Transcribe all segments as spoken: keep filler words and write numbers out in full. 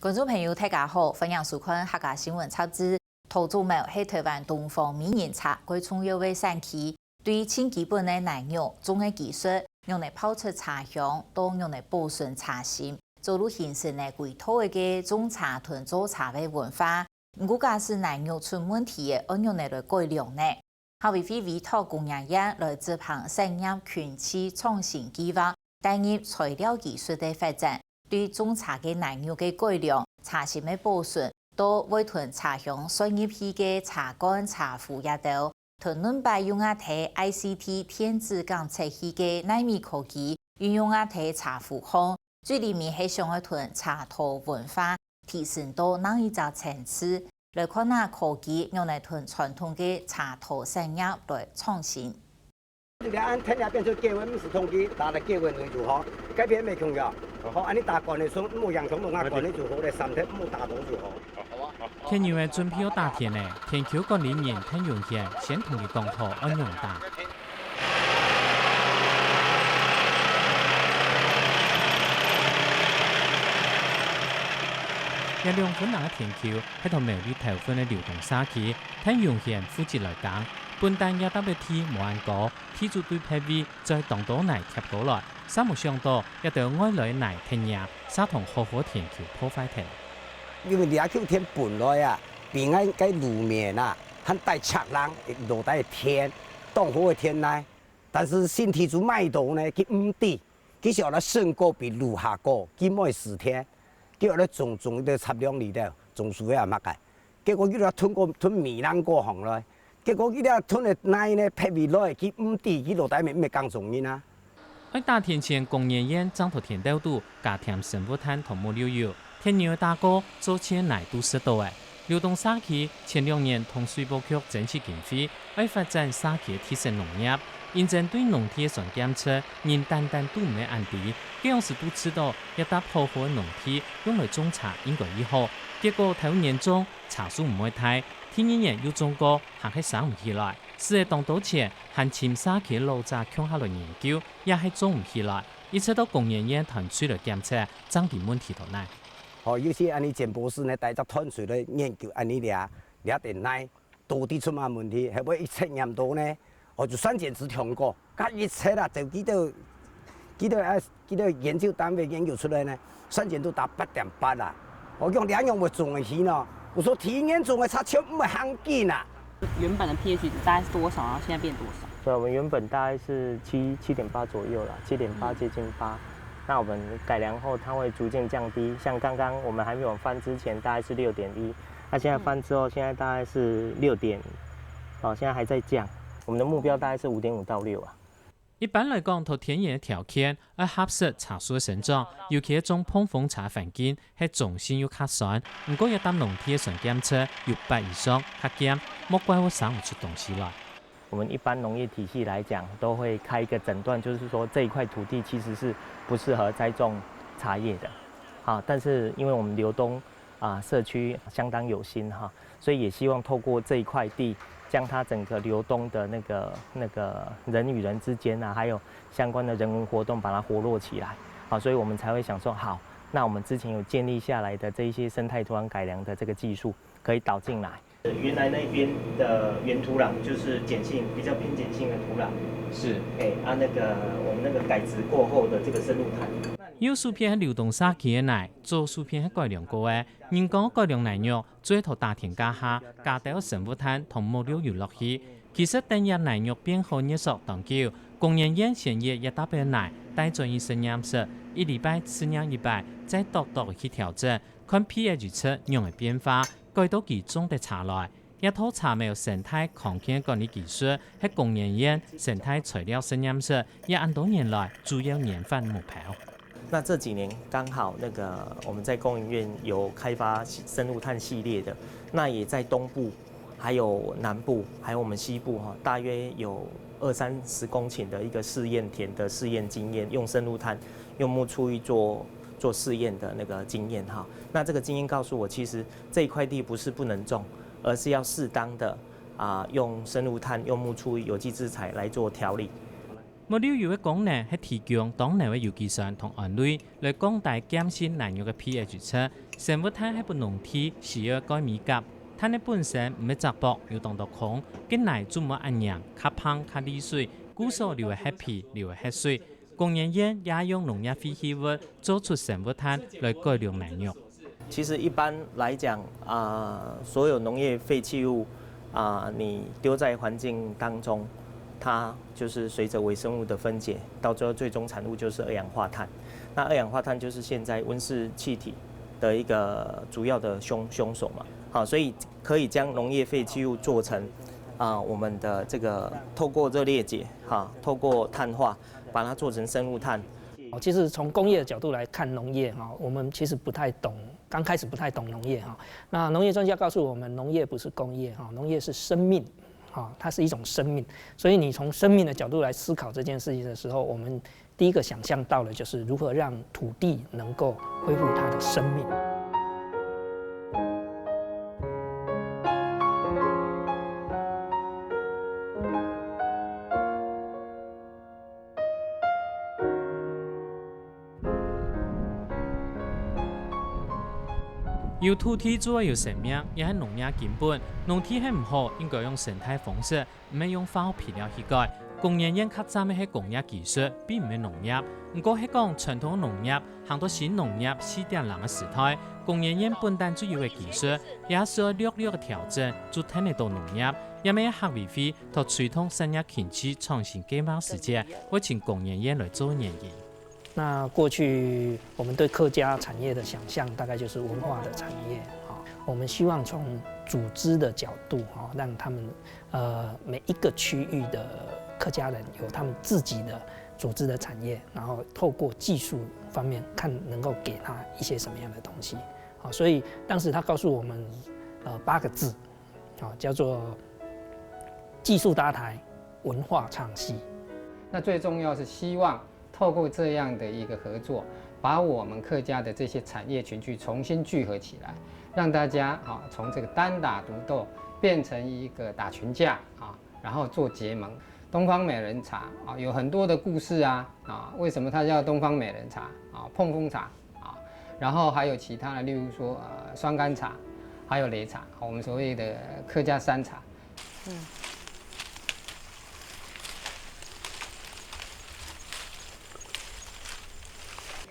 觀眾朋友，大家好，歡迎收看客家新聞雜誌。桃竹苗係臺灣東方美人茶蓋重要个產區，對盡基本个奶肉、種个技術，仰仔泡出茶香，到仰仔保存茶心，早就形成了歸套个種茶同做茶个文化。毋過假使奶肉出問題了，愛仰仔來改良呢？客委會委託工研院來執行產業群聚創新計畫，帶入材料技術个發展，對種茶个奶肉个改良、茶心个保存，到會同茶香漩入去个茶罐、茶壺這兜，同兩擺用啊忒ICT電子感測器个奈米科技，運用啊忒茶壺項，最裡面係想愛同茶道文化提升到另一隻層次。來看啊科技仰仔同傳統个茶道產業來創新。 你看，按天也變成低溫，毋係通氣，打了低溫為主吼，改變袂共樣。吼，按你打管的時候，莫用共樣啊，管的就好咧，三天莫打到就好。田友仔準備愛打田咧，田坵管理人田永賢先同佢講好愛仰打。這兩分零个田坵，係同苗栗頭份个流動社區，田永賢負責來耕。本旦這搭个地無恁高， 地主對別位載當多泥疊過來，煞無想到這兜外來泥疊泥，煞同好好田坵破壞忒。因為這坵田本來啊，比𠊎个路面啊，還帶赤冷，落帶田，當好个田泥。但是新地主買到呢，佢毋知，佢想來升高比路下高，佢毋會死田，佢愛來種種个雜糧裡頭，種樹个啊麼个。 結果佢就吞過，吞米囊過行來。結果佢這吞个泥呢，撇起來，佢毋知佢落底面毋係耕種人啊。愛打田前，工研院正頭田竇肚加添生物炭同木料油，田坵仔打過，做得泥都食到咧。流動社區前兩年同水保局爭取經費，愛發展社區个特色農業，因爭對農地个酸鹼質，人單單都毋會恁知，該央時都知道，這搭好好个農地用來種茶應該已好，結果頭年種， 茶樹毋會大，第二年又種過，還係生毋起來，使得當多錢，還尋社區个老者共下來研究，也係種毋起來，一直到工研院團隊來檢測，正知問題在哪。吼，有時恁呢簡博士呢，帶隻團隊來研究恁呢這，這點泥，到底出麼問題，係毋係一直驗到呢？ 哦，就酸鹼值通過，該一切啦，就佢兜，佢兜啊，佢兜研究單位研究出來呢，酸鹼度達八點八啦。我講這樣會種得起呢？我說第一年種个茶全部會行緊啊。原本的pH值大概是多少，然後現在變多少？对，我们原本大概是七，七点八左右啦，七点八嗯。接近八。那我们改良后，它会逐渐降低。像刚刚我们还没有翻之前，大概是六点一，那现在翻之后，现在大概是六点，哦，现在还在降。我们的目标大概是五点五到六啊。一般來講，在田園个條件，愛合適茶樹个生長，尤其係種膨風茶个環境，係種性又較酸，毋過這搭農地个酸鹼值有八以上，較鹹，莫怪會生毋出東西來。我们一般农业体系来讲，都会开一个诊断，就是说这一块土地其实是不适合栽种茶叶的。啊，但是因为我们流东，啊，社区相当有心哈，所以也希望透过这一块地，将它整个流东的那个，那个人与人之间啊，还有相关的人文活动，把它活络起来。好，所以我们才会想说，好，那我们之前有建立下来的这一些生态土壤改良的这个技术，可以导进来。 原来那边的原土壤就是碱性，比较偏碱性的土壤。是。哎，啊，那个，我们那个改质过后的这个生物炭。幼樹片係流動社區个泥，棗樹片係改良過个。人講改良泥肉，最好打田架下，加兜生物炭同木料油落去。其實等這泥肉變好熱縮當久，工研院先挖這搭个泥，帶轉去實驗室，一禮拜試驗一擺，再篤篤去調整，看pH值仰仔變化， 改到佢種得茶來。這套茶苗生態康健管理技術係工研院生態材料實驗室這恁多年來主要研發目標。那这几年刚好那个我们在工研院有开发生物炭系列的，那也在东部、还有南部、还有我们西部哈，大约有二三十公顷的一个试验田的试验经验，用生物炭、用木醋去做做试验的那个经验哈。那这个经验告诉我，其实这一块地不是不能种，而是要适当的啊，用生物炭、用木醋、有机质材来做调理。木料油个功能係提供當濃个有機酸同胺類，來降低鹼性泥肉个pH值。生物炭係分農地需要个鈣鎂鉀，炭个本身毋係矺薄，有當多糠，該泥就無恁黏，較嘭較利水，故所流个核皮、流个核水。工研院也用農業廢棄物做出生物炭來改良泥肉。 其实一般来讲啊、所有农业废弃物啊、你丢在环境当中，它就是随着微生物的分解，到最后最终产物就是二氧化碳。那二氧化碳就是现在温室气体的一个主要的凶凶手嘛。好，所以可以将农业废弃物做成啊、我们的这个透过热裂解哈，透过碳化把它做成生物炭。其实从工业的角度来看农业哈，我们其实不太懂，刚开始不太懂农业哈。那农业专家告诉我们，农业不是工业哈，农业是生命。哈，它是一种生命，所以你从生命的角度来思考这件事情的时候，我们第一个想象到的就是如何让土地能够恢复它的生命。 有土地就會有生命，也係農業根本。農地係毋好，應該用生態方式，毋係用化學肥料去改。工研院較站个係工業技術，並毋係農業。毋過係講傳統農業行到新農業四點零个時代，工研院本旦就有个技術，也需要略略个調整，就聽得到農業。也係客委會同推動產業經濟創新計畫時節，會請工研院來做原因。 那过去我们对客家产业的想象，大概就是文化的产业啊。我们希望从组织的角度啊，让他们呃每一个区域的客家人有他们自己的组织的产业，然后透过技术方面看能够给他一些什么样的东西。好，所以当时他告诉我们呃八个字，啊，叫做技术搭台，文化唱戏。那最重要是希望透过这样的一个合作，把我们客家的这些产业群去重新聚合起来，让大家啊从这个单打独斗变成一个打群架啊，然后做结盟。东方美人茶啊，有很多的故事啊啊，为什么它叫东方美人茶啊？碰风茶啊，然后还有其他的，例如说呃酸柑茶，还有擂茶，我们所谓的客家山茶。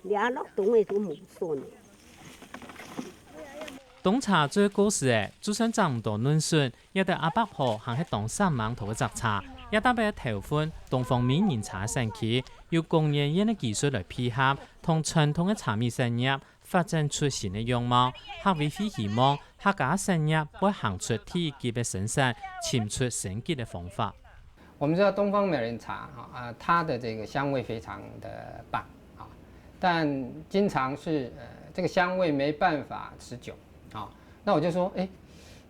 你啊，落冬个都無筍。冬茶最過時了，就算摘毋到嫩筍，也得阿伯婆還係當煞猛頭个摘茶，也搭配頭份東方美人茶个產期，由工研院个技術來配合，同傳統个茶米產業發展出新个樣貌。客委會希望客家產業會行出第一級个生產，尋出升級个方法。 我们知道东方美人茶啊，啊，它的这个香味非常的棒啊，但经常是呃这个香味没办法持久啊。那我就说，哎，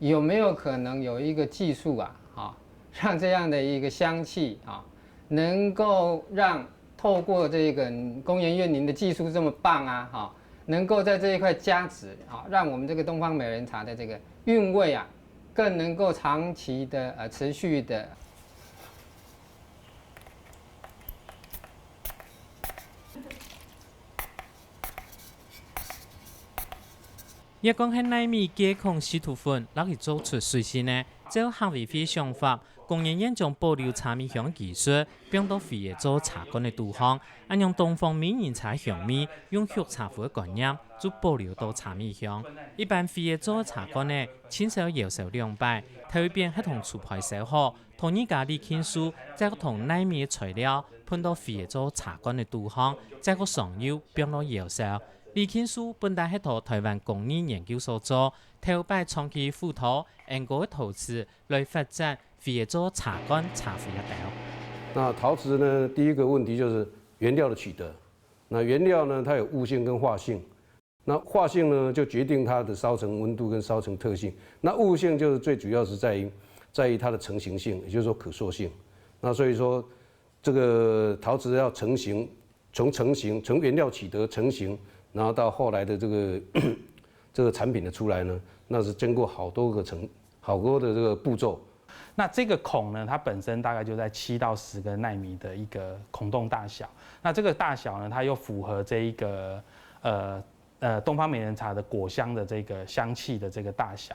有没有可能有一个技术啊，啊，让这样的一个香气啊，能够让透过这个工研院您的技术这么棒啊，哈，能够在这一块加值啊，让我们这个东方美人茶的这个韵味啊，更能够长期的呃持续的。 也講係奈米隔孔稀土粉，落去做出水性呢。照客委會想法，工研院將保留茶米香个技術，放到肥仔做茶罐个肚項，恁樣東方美人茶香味，用畜茶壺个概念，就保留到茶米香。一般肥仔做茶罐呢，盡少窯燒兩擺，頭一遍係同廚師燒好， 同一家李慶樹再過同奈米个材料噴到肥仔做茶罐个肚項，再過上油放落窯燒。李慶樹本旦係到台灣工藝研究所做，頭擺長期輔導恁高个陶瓷來發展肥仔做茶罐、茶壺个兜。那陶瓷呢，第一个问题就是原料的取得。那原料呢，它有物性跟化性。 那化性呢，就决定它的烧成温度跟烧成特性。那物性就是最主要是在于，在于它的成型性，也就是说可塑性。那所以说，这个陶瓷要成型，从成型，从原料取得成型，然后到后来的这个这个产品的出来呢，那是经过好多个程，好多的这个步骤。那这个孔呢，它本身大概就在七到十个纳米的一个孔洞大小。那这个大小呢，它又符合这一个呃呃东方美人茶的果香的这个香气的这个大小。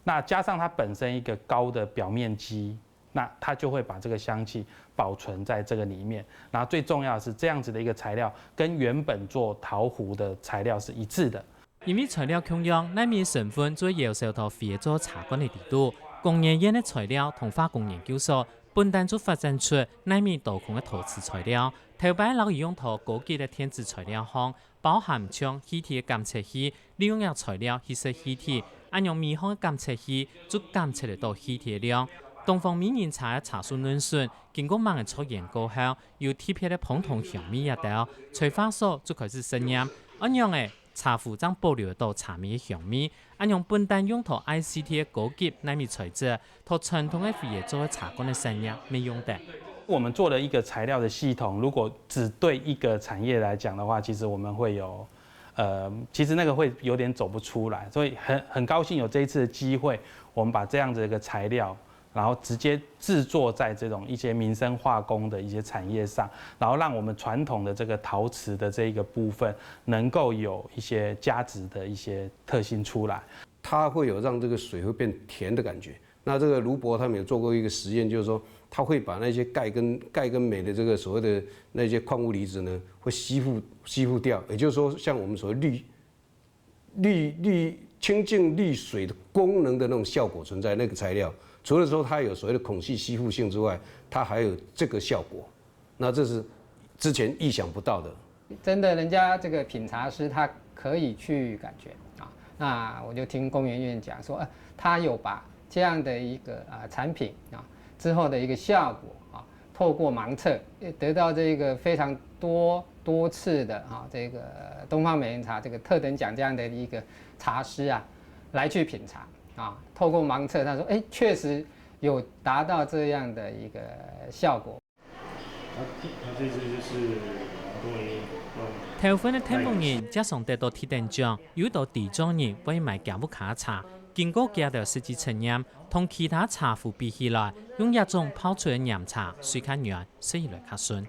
那加上它本身一个高的表面积，那它就会把这个香气保存在这个里面。然后最重要的是，这样子的一个材料跟原本做陶壶的材料是一致的。因為材料共樣，納米成分就會澆潲到回做茶罐个底肚。工研院个材料同化工研究所本旦就發展出納米多孔个陶瓷材料，頭擺摎佢用到高級个電子材料項，包含像氣體个感測器，利用這材料去試氣體，恁樣微弱个感測器就感測得到氣體个量。東方美人茶个茶樹嫩筍，經過猛个淥研過後，有特別个芳同香味這兜，材化所就開始實驗，恁樣仔，茶壺正保留得到茶味个香味。恁樣本旦用到I C T个高級納米材質，同傳統个回做个茶罐个實驗乜用得。我们做了一个材料的系统，如果只对一个产业来讲的话，其实我们会有，呃，其实那个会有点走不出来，所以很很高兴有这一次的机会，我们把这样子一个材料，然后直接制作在这种一些民生化工的一些产业上，然后让我们传统的这个陶瓷的这一个部分能够有一些价值的一些特性出来。它会有让这个水会变甜的感觉。那这个卢博他们有做过一个实验，就是说它会把那些钙跟钙跟镁的这个所谓的那些矿物离子呢，会吸附吸附掉，也就是说，像我们所谓氯氯氯清净氯水的功能的那种效果存在。那个材料，除了说它有所谓的孔隙吸附性之外，它还有这个效果。那这是之前意想不到的。真的，人家这个品茶师他可以去感觉啊。那我就听工研院讲说，呃，他有把这样的一个啊产品啊之后的一个效果啊，透过盲测得到这个非常多多次的啊这个东方美人茶这个特等奖这样的一个茶师啊，来去品尝啊，透过盲测，他说，哎，确实有达到这样的一个效果。它它这支就是毛豆音。頭份个聽眾人，加上得到特等獎，有到地主人會買佢屋下茶，經過佢兜實際測驗，同其他茶壺比起來，用這種泡出个岩茶水較軟，食起來較順。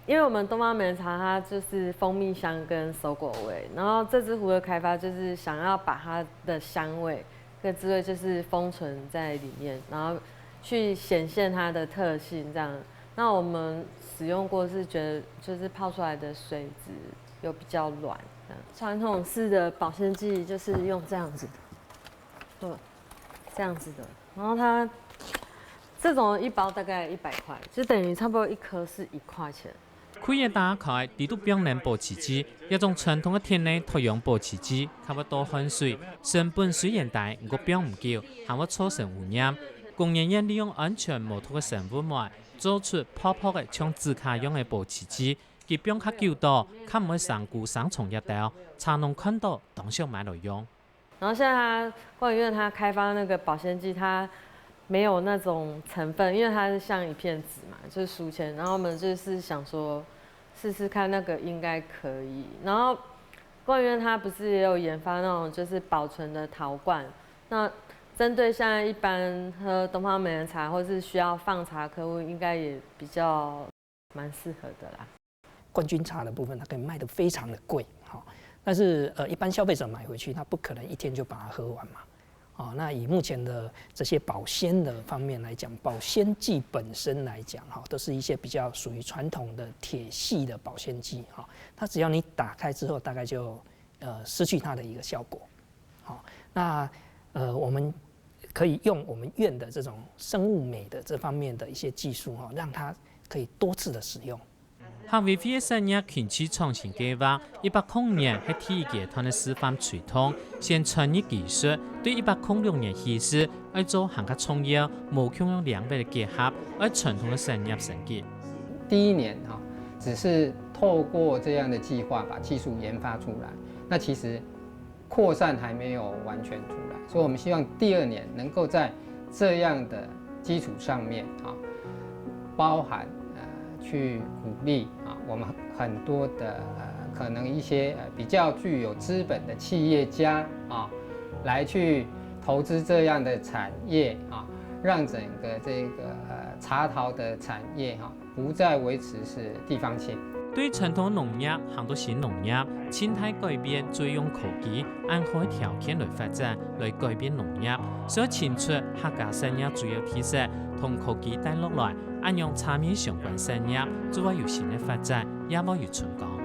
因为我们东方美人茶它就是蜂蜜香跟搜狗味，然后这支壶的开发就是想要把它的香味跟滋味就是封存在里面，然后去显现它的特性这样。那我们使用过是觉得就是泡出来的水质有比较软，这样。传统式的保鲜剂就是用这样子的，对，这样子的，然后它这种一包大概一百块，就等于差不多一颗是一块钱。开个打开，底肚放等保鲜纸，這種傳統个鐵泥托用保鮮紙，較會倒汗水，成本雖然低，毋過放毋久，還會造成污染。工研院利用安全無毒个生物膜，做出薄薄个像紙卡樣个保鮮紙，佢放較久到，較毋會生菇生蟲這兜，茶農看到當想買來用。然后现在它工研院它开发那个保鲜剂，它没有那种成分，因为它是像一片纸嘛，就是书签。然后我们就是想说试试看，那个应该可以。然后工研院它不是也有研发那种就是保存的陶罐？那针对现在一般喝东方美人茶或是需要放茶客户，应该也比较蛮适合的啦。冠军茶的部分，它可以卖得非常的贵，哈，但是呃，一般消费者买回去，他不可能一天就把它喝完嘛。哦，那以目前的这些保鲜的方面来讲，保鲜剂本身来讲，哈，都是一些比较属于传统的铁系的保鲜剂，哈，它只要你打开之后，大概就呃失去它的一个效果。好，那呃我们可以用我们院的这种生物镁的这方面的一些技术，哈，让它可以多次的使用。客委會个產業興趣創新計畫，一百空年係第一階段个示範推動，先專業技術，對一百空六年起始，愛做還較重要、無共樣領域个結合，愛傳統个產業升級。第一年哈，只是透过这样的计划把技术研发出来，那其实扩散还没有完全出来，所以我们希望第二年能够在这样的基础上面啊，包含呃去鼓励啊，我们很多的呃可能一些呃比较具有资本的企业家啊，来去投资这样的产业啊，讓整個這個呃茶桃的產業哈，不再維持是地方性。對傳統農業行到新農業，盡大改變就用科技恁好條件來發展，來改變農業，所以尋出客家產業主要特色同科技帶落來，恁樣茶米相關產業就會有新个發展，也會有春光。